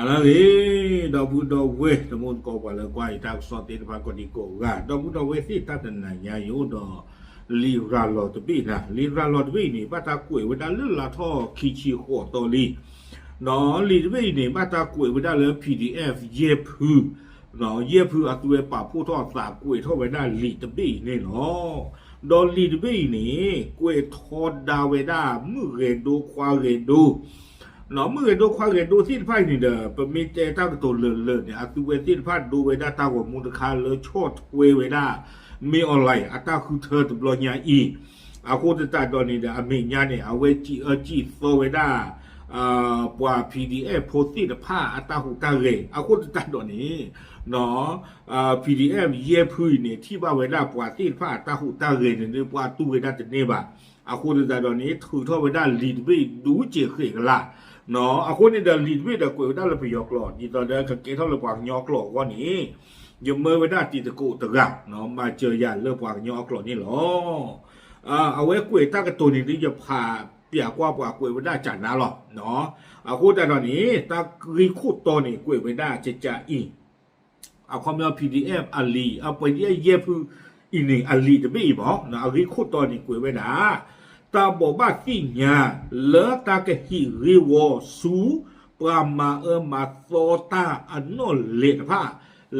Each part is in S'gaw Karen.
အဂ့ၤ, ဒီပုၢ်ဒီဝဲၢ် တံၤသကိးပှၤလၢကွၢ်ယတၢ်ကစီၣ်သ့ၣ်တဖၣ်ကိးဒံကိးဂၤ, ဒီပုၢ်ဒီဝဲၢ်သ့ၣ် တၢ်တနၤညါယအိၣ်ဒီး လံာ်ရၤလီၤတဘ့ၣ်နၤ, လံာ်ရၤလီၤတဘ့ၣ်အံၤန့ၣ် ဘၣ်တၢ်ကွဲးဝဲဒၣ်လၢလါထီၣ်ခံဆံဃိးသီလံ လံာ်တဘ့ၣ်အံၤန့ၣ် ဘၣ်တၢ်ကွဲးဝဲဒၣ်လၢ PDF ယဲၢ်ဖု, ယဲၢ်ဖုအသုဝဲပာ်ဖှိၣ်ထီၣ်အသးကွဲးထီၣ်ဝဲဒၣ်လံာ်တဘ့ၣ်အံၤန့ၣ်လီၤ. ဒီးလံာ်တဘ့ၣ်အံၤန့ၣ် ကွဲးထီဒါဝဲဒၣ် မုၣ်ဂဲၤဒိ ခွါဂဲၤဒိ မုၣ်ဂဲၤဒိခွါဂဲၤဒိသ့ၣ်တဖၣ်အံၤန့ၣ်ဒီး ပမ့ၢ်တဲတၢ်ကတိၤလၢာ်လၢာ်န့ၣ် အသုဝဲသ့ၣ်တဖၣ်ဒိဝဲဒၣ်တၢ်ဂီၤမူတခါလၢဆီၣ်ထွဲဝဲဒၣ် မင်းအောင်လှိုင် အတၢ်ဃုထၢတဘျီညါအံၤ, အဃိသတးဒီးန့ၣ်ဒီး အမဲာ်ညါန့ၣ် အဝဲစံးအၢစံးသီဝဲဒၣ် ပှၤ PDF ဖိသ့ၣ်တဖၣ်အတၢ်ဟူးတၢ်ဂဲၤ အဃိသတးဒီးန့ၣ် PDF ယဲၢ်ဖုအံၤန့ၣ် ထံၣ်ဘၣ်ဝဲဒၣ်ပှၤသ့ၣ်တဖၣ်အတၢ်ဟူးတၢ်ဂဲၤန့ၣ်ဒီး ပှၤတူၢ်ဝဲဒၣ်တန့ၢ်ဘၣ်. အဃိသတးဒီးန့ၣ် ထုးထီၣ်ဝဲဒၣ်လံာ်တဘ့ၣ်ဒုးစဲးဃဲးကလာ်, အဃိန့ၣ်ဒီး လံာ်တဘ့ၣ်ဒီးကွဲးဝဲဒၣ်လၢပယီၤကျိာ် ဒ်သိးဒီးကကဲထီၣ်လၢပှၤကညီအကျိာ်အဂီၢ်န့ၣ် ယမၢဝဲဒၣ်တံၤသကိးတဂၤ မၤစၢၤယၤလၢပှၤကညီအကျိာ်န့ၣ်လီၤ. အဝဲကွဲးတၢ်ကတိၤန့ၣ်ဒီး ယဖးပျးကွၢ်ပှၤကွဲးဝဲဒၣ်ကနၤလီၤ. အဃိသတးဒီးန့ၣ် တၢ်ဂ့ၢ်ခိၣ်တီန့ၣ် ကွဲးဝဲဒၣ်ကကအံၤ အခီပညီ PDF အလံာ် အပှဲၤဒ်ယဲၢ်ဖုအံၤန့ၣ် အလံာ်တဘ့ၣ်အံၤမး အဂ့ၢ်ခိၣ်တီန့ၣ် ကွဲးဝဲဒၣ် တၢ်ဘိးဘၣ်သ့ၣ်ညါ လၢတၢ်ကဟံးဂ့ၢ်ဝီဆူ ပှၤမၤအၢမၤသီတၢ်အနီၣ်လဲးတဖၣ်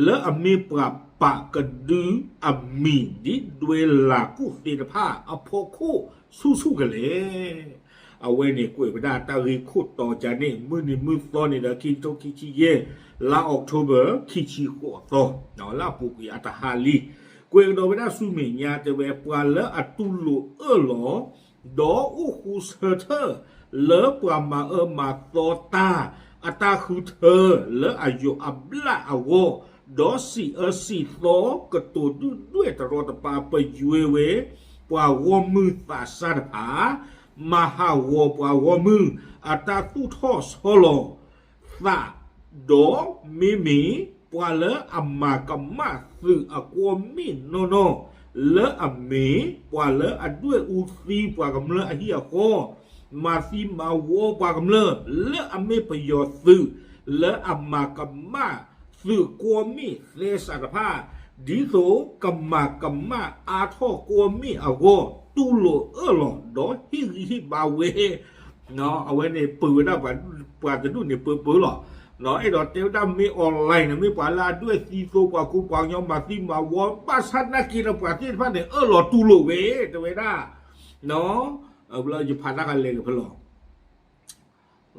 လၢအမ့ၢ်ပှၤပာ်ကဒုအမံၤ ဒ်ဒွဲလၤကူၣ်သ့တဖၣ် အဖီခိၣ်ဆူၣ်ဆူၣ်ကလဲာ် အဝဲန့ၣ်ကွဲးဝဲဒၣ်တၢ်ဂ့ၢ်ခိၣ်တီကန့ၣ် မုၢ်နံၤမုၢ်သီန့ၣ်ဒီး ခံကထိခံဆံယဲၢ် လါ October ခံဆံဃိးသီ လၢအပူၤကွံာ်အတဟါလံ. ကွဲးကဒီးဝဲဒၣ်ဆူမဲာ်ညါတဲဝဲ ပှၤလၢအတူၢ်လိာ်အၢၣ်လီၤ ဒီးအိၣ်ဃူဆၢထၢၣ် လၢပှၤမၤအၢမၤသီတၢ် အတၢ်ဃုထၢ လၢအယိာ်အဘျၣ်အဂီၢ် ဒီးစံးအၢစံးသီကတိၤဒုၣ်ဒွဲၣ်တရီတပါပယွဲဝဲ ပှၤဂီၢ်မုၢ်သးစၢ်တဖၣ် မၤဟးဂီၤပှၤဂီၢ်မုၢ် အတၢ်သူၣ်ထီၣ်ဆီလီၤသး ဒီးမ့မ့ၢ်ပှၤလၢအမၤကမၣ်သုးအကွီၢ်မ့ၣ်နီၢ်နီၢ် လၢအမ့ၢ်ပှၤလၢအဒွဲၣ်အူသံပှၤကမျၢၢ်အဟံၣ်အဃီ မၤသံမၤဝီပှၤကမျၢၢ် လၢအမ့ၢ်ပယီၤသုး လၢအမၤကမၣ်သုးကွီၢ်မ့ၣ်သဲစးတဖၣ် ဒ်သိးကမၤကမၣ်အါထီၣ်ကွီၢ်မ့ၣ်အဂီၢ် တူၢ်လိာ်အၢၣ်လီၤ ဒီးဟ့ၣ်ဂံၢ်ဟ့ၣ်ဘါဝဲ အဝဲန့ၣ်ပၢၤဝဲဒၣ်ပှၤတဒူၣ်န့ၣ်ပၢၤပၢၤလီၤ. အဲၣ်ဒိးတဲဝဲဒၣ် မင်းအောင်လှိုင် န့ၣ် မ့ၢ်ပှၤလၢအဒွဲၣ်သံသိပှၤကူပှၤကညီ မၤသံမၤဝီ ဘၣ်ဆၣ်နာ်က့ဒီးပှၤသ့ၣ်တဖၣ်န့ၣ် အၢၣ်လီၤတူၢ်လိာ်ဝဲ တဲဝဲဒၣ် ယဖးတၢ်ကလဲၤကဖဲလီၤ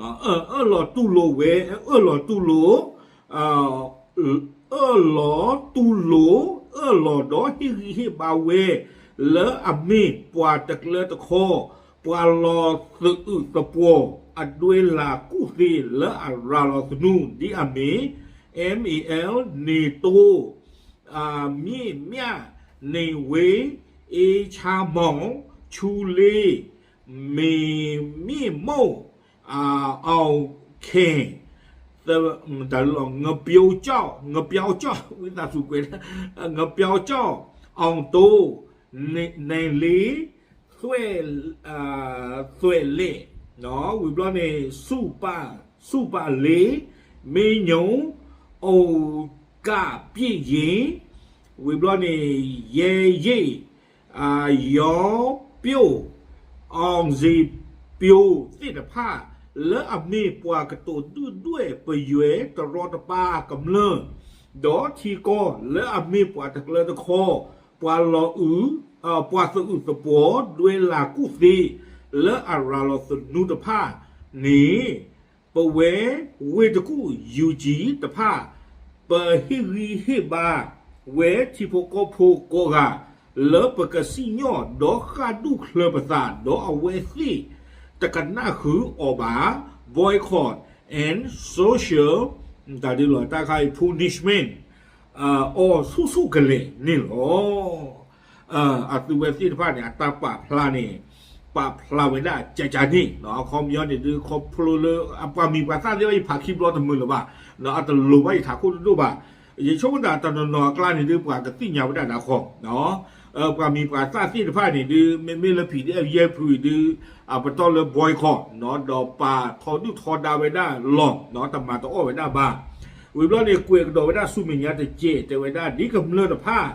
အၢၣ်လီၤတူၢ်လိာ်ဝဲ အၢၣ်လီၤတူၢ်လိာ် အၢၣ်လီၤတူၢ်လိာ် အၢၣ်လီၤဒီးဟ့ၣ်ဂံၢ်ဟ့ၣ်ဘါဝဲ လၢအမ့ၢ်ပှၤတကျၢတခီ ပှၤလီၤသအုးသပှီၤ အဒွဲလၤကူၣ်သ့ လၢအရၤလီၤသနူ ဒ်အမ့ၢ် MAL န့ၣ်တိ မ့ၢ်မျၢ် န့ၣ်ဝ့ အ့ဆါမီၢ် ဆူလ့ မ့ၢ်မ့ၢ်မိၢ် အီၣ်ခ့ၣ် တၢ်လီၤ ငပျီကၠီၣ် ငပျီကၠီၣ် ဝံသးစူၤကွဲး ငပျီကၠီၣ် အီၣ်တိ နဲၣ်လ့ သွဲၣ် သွဲၣ်လဲၣ် ဝံၤဘျီန့ၣ် ဆူၣ်ပာ်လ့ မ့ၢ်ညိၣ် အိၣ်ကၣ်ပျ့ၣ်ယ့ၣ် ဝံၤဘျီန့ၣ် ယဲယ့ၣ် ယီပျိၣ် အီၣ်စ့ပျိၣ်သ့ၣ်တဖၣ် လၢအမ့ၢ်ပှၤကတိၤဒုၣ်ဒွဲၣ်ပယွဲတရီတပါကမျၢၢ် ဒီးထံကီၢ်လၢအမ့ၢ်ပှၤတကျၢတခီ ပှၤလီၤအုး ပှၤသအုးသပှီၤ ဒွဲလၤကူၣ်သ့ လၢအရၤလီၤသနူတဖၣ်န့ၣ် ပဝဲဝ့ၢ်တကူၣ် ယူၢ်ကၠံ တဖၣ် ပဟ့ၣ်ဂံၢ်ဟ့ၣ်ဘါဝဲထံဖိကီၢ်ဖိကိးဂၤ လၢပကစံၣ်ညီၣ်ဒီးဃၣ်ဒူၣ်ချၢပသး ဒီးအဝဲသ့ၣ်တကနၣ်ဃုာ်အီၤဘၣ် boycott and social တၢ်ဒ်လီၤတၢ်ခါအံၤ punishment အီၤဆူၣ်ဆူၣ်ကလဲာ်န့ၣ်လီၤ. အသုဝဲသ့ၣ်တဖၣ်န့ၣ် အတၢ်ပာ်ဖျါန့ၣ် ပာ်ဖျါဝဲဒၣ်ကကန့ၣ် အခီပညီန့ၣ်ဒုး ခီဖျိလၢ အပှၤမံၤပှၤသၣ်သ့ၣ်တဖၣ် ယဖးခံဘျီတမုာ်လၢၤဘၣ် အတလိၤဘၣ်ယထးခိၣ်ဒိၣ်ဒိၣ်ဘၣ်. ယဆိကမိၣ်သးတနီၤနီၤအကျါန့ၣ်ဒုး ပှၤကသ့ၣ်ညါဝဲဒၣ်ဒၣ်ဃီ ပှၤမံၤပှၤသၣ်သ့ၣ်တဖၣ်န့ၣ်ဒုး မ့မ့ၢ်လၢ PDF ယဲၢ်ဖုအံၤဒုး အပတီၢ်လၢ boycott နီၤ ဒီးပာ်ထီဒုၣ်ထီဒါဝဲဒၣ်လီၤနီၤ တမၤတအီၣ်ဝဲဒၣ်ဘၣ်. ဝံၤဘျီန့ၣ် ကွဲးကဒီးဝဲဒၣ်ဆူမဲာ်ညါတစဲး တဲဝဲဒၣ် ဒ်ကမျၢၢ်တဖၣ်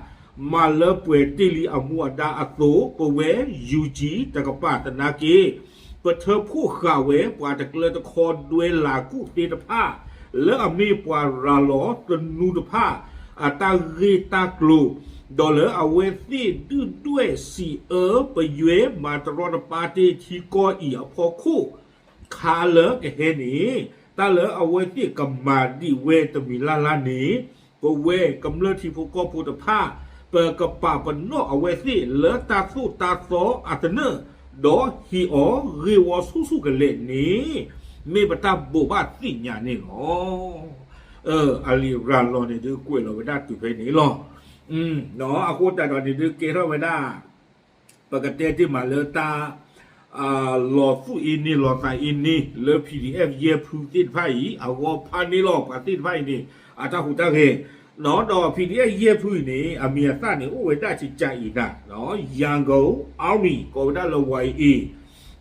မၤလၢပှဲၤတ့ၢ်လံအမူအဒါအသိး ပဝဲ ယူၺ်ၣ် တကပၤသနာ်က့ ပထၢဖှိၣ်ဃာ်ဝဲ ပှၤတကျၢတခီဒွဲလၤကူၣ်သ့တဖၣ် လၢအမ့ၢ်ပှၤရၤလီၤသနူတဖၣ် အတၢ်ဂ့ၢ်တၢ်ကျိၤ ဒီးလၢအဝဲသ့ၣ်ဒုၣ်ဒွဲၣ်စံးအၢ ပယွဲမၤတရီတပါတ့ၢ်ထံကီၢ်အံၤအဖီခိၣ် ခါလၢကဟဲန့ၣ် တၢ်လၢအဝဲသ့ၣ်ကမၤဒံးဝဲတမံၤလၢ်လၢ်န့ၣ် ပဝဲကမျၢၢ်ထံဖိကီၢ်ဖိတဖၣ် ပကပာ်ပနီၣ်အဝဲသ့ၣ်လၢတၢ်သိၣ်တၢ်သီအသနၢၣ် ဒီးဟ့ၣ်အီၤဂ့ၢ်ဝီဆူၣ်ဆူၣ်ကလဲာ်န့ၣ် မ့ၢ်ပတၢ်ဘိးဘၣ်သ့ၣ်ညါန့ၣ်လီၤ. အလံာ်ရၤလီၤန့ၣ်ဒုးကွဲးလီၤဝဲဒၣ်တုၤဖဲန့ၣ်လီၤ. အဃိသတးဒီးန့ၣ်ဒုးကဲထီၣ်ဝဲဒၣ် ပကတဲတ့ၢ်မးလၢတၢ် လီၤသူၣ်အ့န့ၢ်လီၤသးအ့န့ၢ်လၢ PDF ယဲၢ်ဖုသ့ၣ်တဖၣ်အံၤ အဂီၢ်ဖးန့ၣ်လီၤ. ပှၤသ့ၣ်တဖၣ်အံၤန့ၣ် အတၢ်ဟူးတၢ်ဂဲၤ ဒီး PDF ယဲၢ်ဖုအံၤန့ၣ် အမံၤအသၣ်န့ၣ် အိၣ်ဝဲဒၣ်ကကးအံၤနၤ Yangon Army ကိးဝဲဒၣ်လၢ ဝါ အံၤ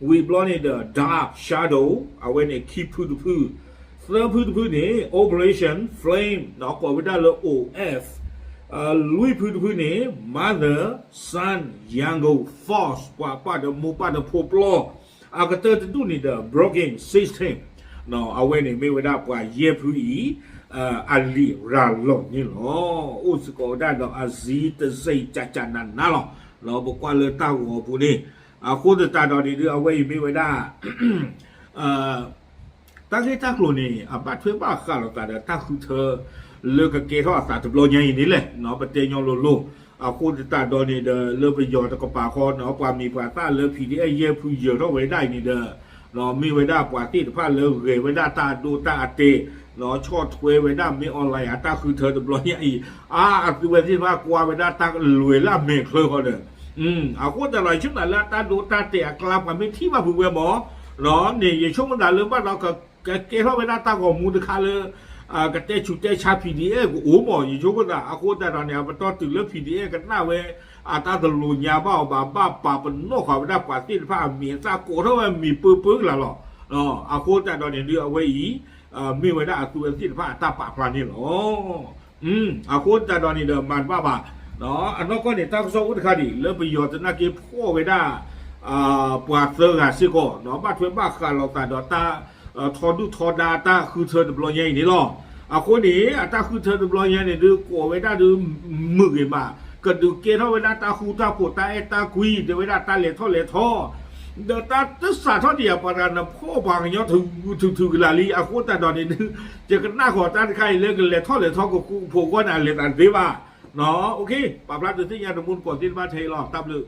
ဝံၤဘျီန့ၣ်ဒီး Dark Shadow အဝဲန့ၣ်ခံဖုတဖု, သၢဖုတဖုန့ၣ် Operation Flame ကိးဝဲဒၣ်လၢ အိၣ် အၣ် လွံၢ်ဖုတဖုန့ၣ် Mother Sun Yangon Force ပှၤပာ်ဒီးမိၢ်ပာ်ဒီးဖိပျီ, အကတၢၢ်တဒူၣ်န့ၣ်ဒီး Broken System အဝဲန့ၣ်မ့ၢ်ဝဲဒၣ်ပှၤယဲၢ်ဖုအံၤ အလံာ်ရၤလီၤန့ၣ်လီၤ. အိၣ်စ့ၢ်ကီးဝဲဒၣ်ဒီးအစံတစဲးကကနးနးလီၤ. ပကွၢ်လၢတၢ်ဂီၤအပူၤန့ၣ် အဃိသတးဒီးန့ၣ်ဒုး အဝဲအံၤမ့ၢ်ဝဲဒၣ် တၢ်ဂ့ၢ်တၢ်ကျိၤန့ၣ် အဘၣ်ထွဲဘၣ်ဃးလိာ်သးဒီးတၢ်ဃုထၢ လၢကကဲထီၣ်အသးတဘျီညါအံၤန့ၣ်လဲၣ် ပတဲညီလိၤလိၤ. အဃိသတးဒီးန့ၣ်ဒီး လၢပယီၤတကပၤဃီနီၤ ပှၤမံၤပှၤသၣ်လၢ PDF ယဲၢ်ဖုယၢၤထီၣ်ဝဲဒၣ်အံၤန့ၣ်ဒီး မ့ၢ်ဝဲဒၣ်ပှၤသ့ၣ်တဖၣ်လၢဂဲၤဝဲဒၣ်တၢ်ဒိတၢ်တဲာ် ဆီၣ်ထွဲဝဲဒၣ်မ့ၢ် online အတၢ်ဃုထၢတဘျီညါအံၤ အါ အသုဝဲသ့ၣ်တဖၣ်ကွၢ်ဝဲဒၣ်တၢ်ကလွဲၤလၢအမဲာ်ချၢဃီဒီး အဃိသတးဒီး ယဆိကမိၣ်လၢအတၢ်ဒိတၢ်တဲာ်အကျါ ပှၤမ့ၢ်ထံၣ်ဘၣ်ဖုးဝဲမး န့ၣ် ယဆိကမိၣ်သးလၢဘၣ်ဒီး ကကဲထီၣ်ဝဲဒၣ်တၢ်ဂီၤမူတခါလၢ ကတဲဆူးတဲဆါ PDF ကအိၣ်မး ယဆိကမိၣ်သး အဃိသတးဒီးန့ၣ် အပတီၢ်တုၤလၢ PDF ကနၣ်ဝဲ အတၢ်တလိၤညါဘၣ်အီၤဘၣ် ဘၣ်ပာ်ပနီၣ်ဃာ်ဝဲဒၣ်ပှၤသ့ၣ်တဖၣ်အမံၤအသၣ်ကိးထီၣ်ဝဲမံၤပၢပၢကလၤလီၤ. အဃိသတးဒီးန့ၣ်ဒုးအဝဲအံၤ မ့ၢ်ဝဲဒၣ်အသုဝဲသ့ၣ်တဖၣ်အတၢ်ပာ်ဖျါန့ၣ်လီၤ. အဃိသတးဒီးန့ၣ်ဒီးမၤတဘၣ်ဘၣ် အနီၢ်ကီၢ်န့ၣ် တၢ်ကစီၣ်အိၣ်တခါဒံး လၢပယီၤသနာ်က့ဖီၣ်ဝဲဒၣ် ပှၤသၢဂၤစ့ၢ်ကီး ဘၣ်ထွဲဘၣ်ဃးလိာ်သးဒီးတၢ် ထီဒုၣ်ထီဒါတၢ်ဃုထၢတဘျီညါအံၤန့ၣ်လီၤ. အဃိန့ၣ် အတၢ်ဃုထၢတဘျီညါန့ၣ်ဒုး ကိးဝဲဒၣ်ဒုး မုာ်ဂ့ၤမး ကဒုးကဲထီၣ်ဝဲဒၣ်တၢ်ဃူတၢ်ဖိး တၢ်အဲၣ်တၢ်ကွံ တဲဝဲဒၣ်တၢ်လဲၤထီၣ်လဲၤထီ ဒီးတၢ်တစးထီၣ်ဒံး ပှၤတဂၤနဖီၣ်ပှၤကညီထုးထုးကလၤလံ အဃိသတးဒီးန့ၣ်ဒုး ယကနၣ်ဃီၤတၢ်တခါအံၤလၢကလဲၤထီၣ်လဲၤထီကဃူကဖိးအဂီၢ်န့ၣ် အလဲၤသးတသ့ဘၣ်. ပာ်ဖျါဒုးသ့ၣ်ညါတမူတကိးသ့ၣ်တဖၣ်ထဲအံၤလီၤ. တၢ်ဘျုး